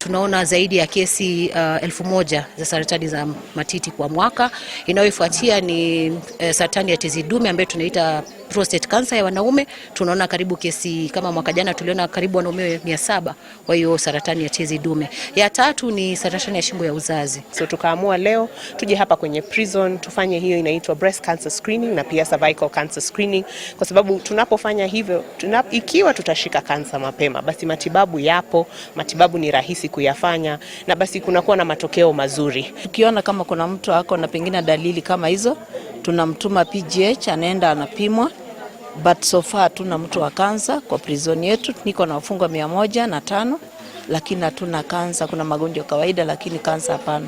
Tunaona zaidi ya kesi 1,000 za saratani za matiti kwa mwaka. Inayofuatia ni saratani ya tezi dume ambayo tunaita prostate cancer ya wanaume. Tunaona karibu kesi kama mwaka jana tuliona karibu wanaume 700 kwa hiyo saratani ya tezi dume. Ya tatu ni saratani ya shingo ya uzazi. So tukaamua leo tuje hapa kwenye prison tufanye hiyo inaitwa breast cancer screening na pia cervical cancer screening, kwa sababu tunapofanya hivyo ikiwa tutashika kansa mapema, basi matibabu yapo, matibabu ni rahisi kuyafanya na basi kunakuwa na matokeo mazuri. Tukiona kama kuna mtu ako na pengine dalili kama hizo, tunamtuma PGH, anaenda anapimwa, but so far hatuna mtu wa kansa kwa prison yetu. Niko na wafungwa 105, lakini hatuna kansa. Kuna magonjwa kawaida, lakini kansa hapana.